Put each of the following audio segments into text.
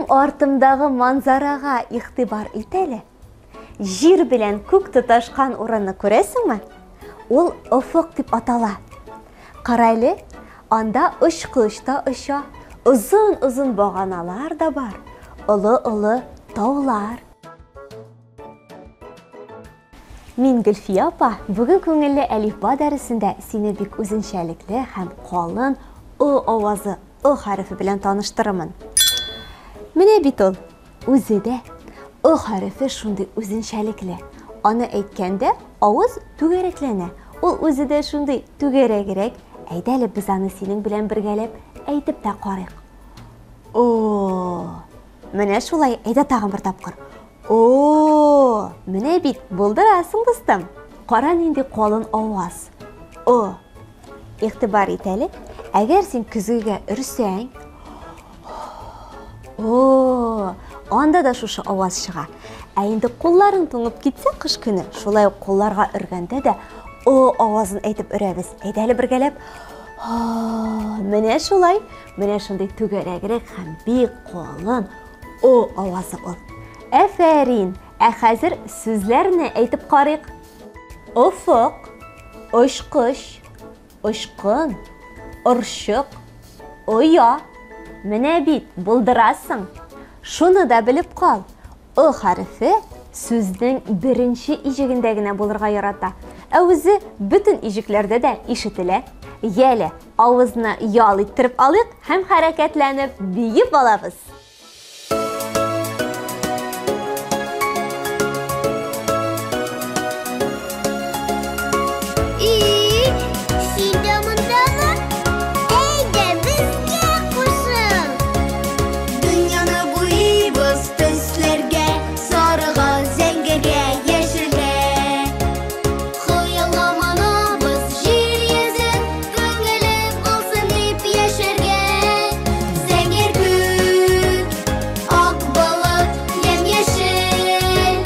Минем артымдагы манзарага игътибар ит әле. Җир белән күк тоташкан урынны күрәсеңме? Ул офык дип атала. Кара әле, анда очкыч та оча, озын-озын баганалар да бар, олы-олы таулар. Мин Гөлфия апа, бүген күңелле әлифба дәресендә сине бик үзенчәлекле һәм калын О авазы, О хәрефе белән таныштырырмын. Менә бит ул, үзе дә О хәрефе шундый үзенчәлекле. Аны әйткәндә авыз түгәрәкләнә. Ул үзе дә шундый түгәрәгрәк. Әйдә әле без аны синең белән бергәләп әйтеп тә карыйк. О! Менә шулай, әйдә тагын бер тапкыр. О, менә бит, булдырасың, дустым. Кара нинди калын аваз. О. Игътибар ит әле. Әгәр син көзгегә өрсәң, о, анда да шушы аваз чыга. Ә инде кулларың туңып китсә кыш көне, шулай ук кулларга өргәндә дә о авазын әйтеп өрәбез. Әйдә әле бергәләп. Менә шулай. Менә шундый түгәрәгрәк һәм бик калын О авазы ул. Әфәрин! Ә хәзер сүзләрне әйтеп карыйк. Офык, очкыч, очкын, орчык, оя. Менә бит, булдырасың. Шуны да белеп кал. Ы хәрефе сүзнең беренче иҗегендә генә булырга ярата, ә үзе бөтен иҗекләрдә дә ишетелә. Яле, авызны ял иттереп алыйк һәм хәрәкәтләнеп биеп алабыз. Төсләргә, сарыга, зәңгәргә, яшелгә. Хыялланабыз җир йөзен, күңелем булсын дип яшәргә. Зәңгәр күк, ак болыт, ямь-яшел,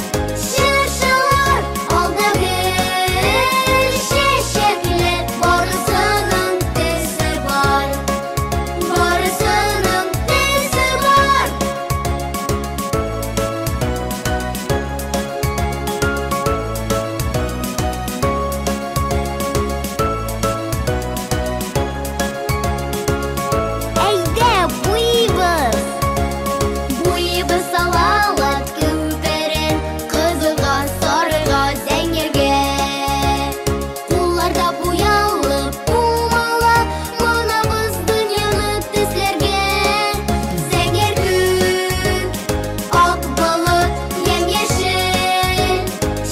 чыршылар, ал да гөл, чәчәкләр, барысының төсе бар, барысының төсе бар. Әйдә, буйыбыз! Буйыбыз салават күперен кызылга, сарыга, зәңгәргә. Кулларда буялып пумала, манабыз дөньяны төсләргә. Зәңгәр күк, ак болыт, ямь-яшел,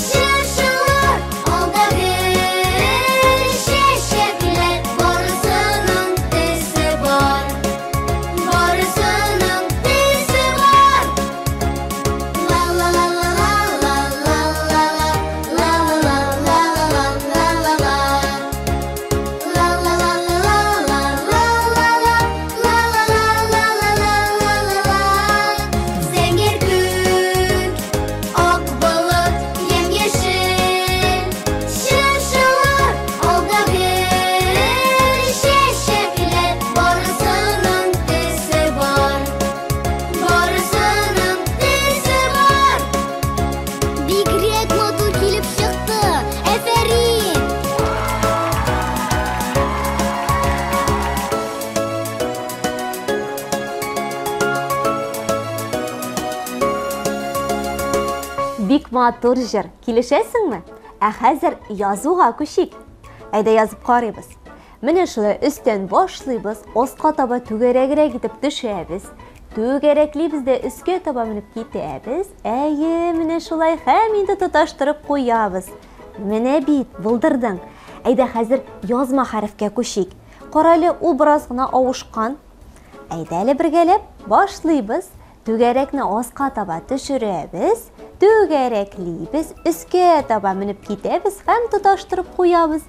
чыршылар, ал да гөл, чәчәкләр, барысының төсе бар, барысының төсе бар. Ла-ла-ла-ла-ла-ла-ла-ла, ла-ла-ла-ла-ла-ла-ла-ла. Ла-ла-ла-ла-ла-ла-ла-ла, ла-ла-ла-ла-ла-ла-ла-ла. Зәңгәр күк, ак болыт, ямь-яшел, чыршылар, ал да гөл, чәчәкләр, барысының төсе бар, барысының төсе бар. Бигрәк матур килеп чыкты, әфәрин! Бик матур җыр, килешәсеңме? Ә хәзер язуга күчик. Әйдә язып карыйбыз. Менә шулай өстән башлыйбыз, аска таба түгәрәгрәк итеп төшәбез. Түгәрәклибез дә өскә таба менеп китәбез. Әйе, менә шулай һәм инде тоташтырып куябыз. Менә бит, булдырдың. Әйдә хәзер язма хәрефкә күчик. Кара әле, ул бераз гына авышкан. Әйдә әле бергәләп башлыйбыз. Түгәрәкне аска таба төшерәбез, түгәрәклибез, өскә таба менеп китәбез һәм тоташтырып куябыз.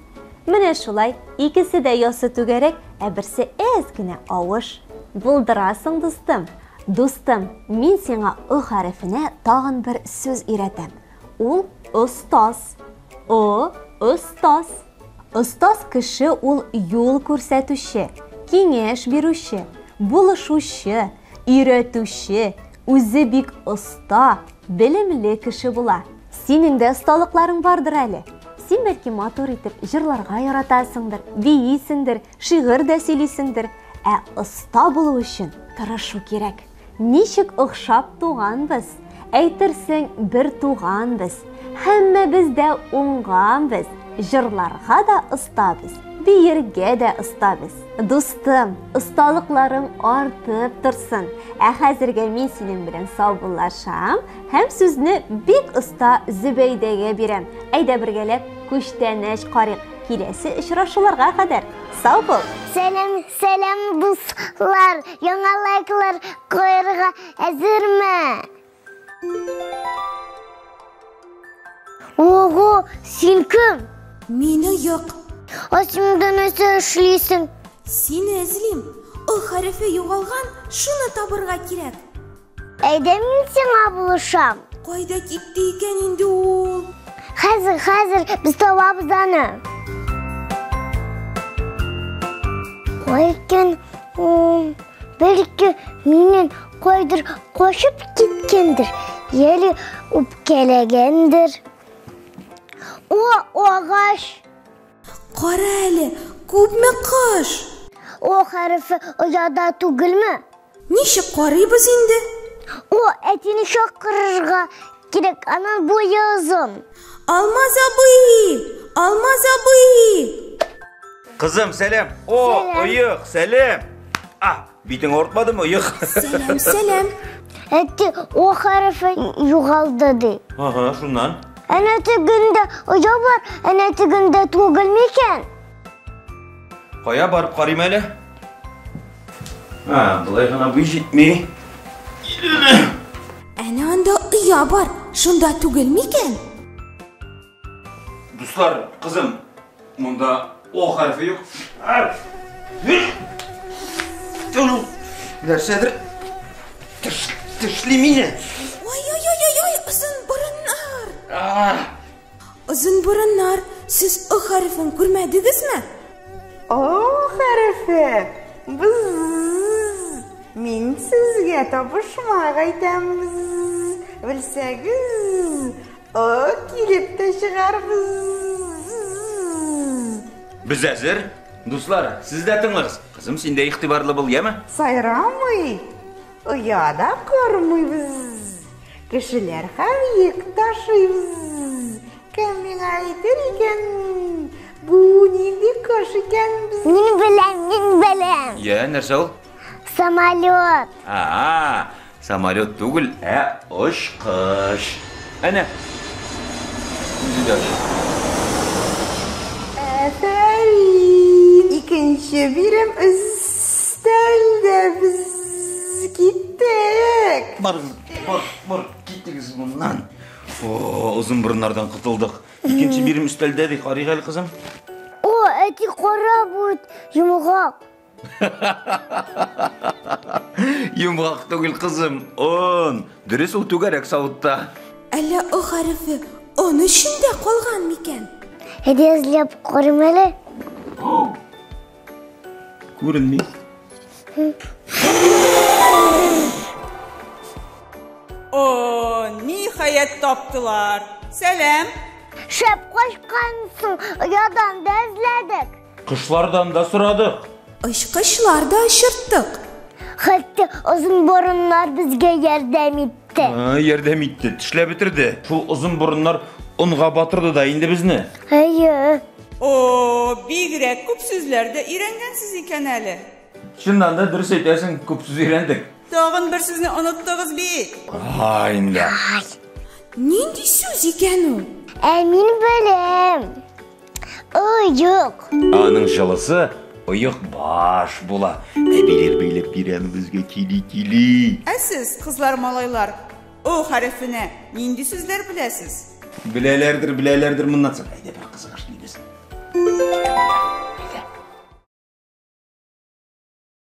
Менә шулай, икесе дә яссы түгәрәк, ә берсе әз генә авыш. Булдырасың, дустым. Дустым, мин сиңа Ы хәрефенә тагын бер сүз өйрәтәм. Ул остаз. О, остаз. Остаз кеше ул юл күрсәтүче, киңәш бирүче, булышучы, өйрәтүче, Үзе бик оста, белемле кеше була. Синең дә осталыкларың бардыр әле. Син бәлки матур итеп җырларга яратасыңдыр, биисеңдер, шигырь дә сөйлисеңдер. Ә оста булу өчен тырышу кирәк. Ничек охшап туганбыз, әйтерсең бер туганбыз. Һәммәбез дә уңганбыз, җырларга да остабыз, биергә дә остабыз. Дустым, осталыкларың артып торсын. Ә хәзергә мин синең белән саубуллашам һәм сүзне бик оста Зөбәйдәгә бирәм. Әйдә бергәләп күчтәнәч карыйк. Киләсе очрашуларга кадәр. Сау бул! Сәлам, сәлам, дуслар! Яңа лайклар куярга әзерме? Ого, син кем? Мин оек. А син монда нәрсә эшлисең? Сине эзлим. О хәрефе югалган, шуны табырга кирәк. Әйдә мин сиңа булышам. Кайда китте икән инде ул? Хәзер, хәзер без табабыз аны. Кай икән ул? Бәлки миннән кайдыр качып киткәндер, яли үпкәләгәндер. О, агач! Кара әле, күпме кош! О хәрефе ояда түгелме? Ничек карыйбыз инде? О, әтине чакырырга кирәк, аның буе озын. Алмаз абый! Алмаз абый! Кызым, сәлам! О, оек, сәлам! А, битең авыртмадымы, оек? Сәлам, сәлам! Әти, О хәрефе югалды ди. Ага, шуннан? Әнә тегендә оя бар, әнә тегендә түгел микән? Кая барып карыйм әле? А, болай гына буй җитми. Әнә анда оя бар, шунда түгел микән? Дуслар, кызым, монда О хәрефе юк. Нәрсәдер тешли мине. Ой-ой-ой-ой, озын борыннар. Озын борыннар, сез О хәрефен күрмәдегезме? О хәрефе. Быз. Мин сезгә табышмак әйтәм. Белсәгез, О, килеп тә чыгарбыз. Без әзер. Дуслар, сез дә тыңлагыз. Кызым, син дә игътибарлы бул, яме? Сайрамый, оя да кормыйбыз. Кешеләр һәм йөк ташыйбыз. Кем миңа әйтер икән, бу нинди кош икән? Мин беләм, мин беләм. Я, нәрсә ул? Самолет. А, Самолет түгел, ә очкыч. Әнә. Үзе дә оча. Афәрин! Икенче бирем өстәлдә без киттек. Бар, бар, бар, китегез моннан. О, озын борыннардан котылдык. Икенче бирем өстәлдә ди, карыйк әле, кызым. О, әти кара бу йомгак. Йомгак түгел, кызым, он. Дөрес ул түгәрәк савытта. Әллә О хәрефе он эчендә калган микән? Әйдә эзләп карыйм әле. Күренми. О, ниһаять таптылар. Сәлам. Шәп качкансың, оядан да эзләдек. Кошлардан да сорадык. Очкычлар да очырттык. Хәтта озын борыннар безгә ярдәм итте. Ярдәм итте, тешләп бетерде. Шул озын борыннар онга батырды да инде безне. Әйе. О, бигрәк күп сүзләр дә өйрәнгәнсез икән әле. Чыннан да дөрес әйтәсең, күп сүз өйрәндек. Тагын бер сүзне оныттыгыз бит. Ай, инде. Нинди сүз икән ул? Ә мин беләм. Оек. Аның җылысы оек баш була. Әбиләр бәйләп бирә аны безгә кили-кили. Ә сез, кызлар, малайлар, О хәрефенә нинди сүзләр беләсез? Беләләрдер, беләләрдер моннан соң. Әйдә бер кызык эшлибез.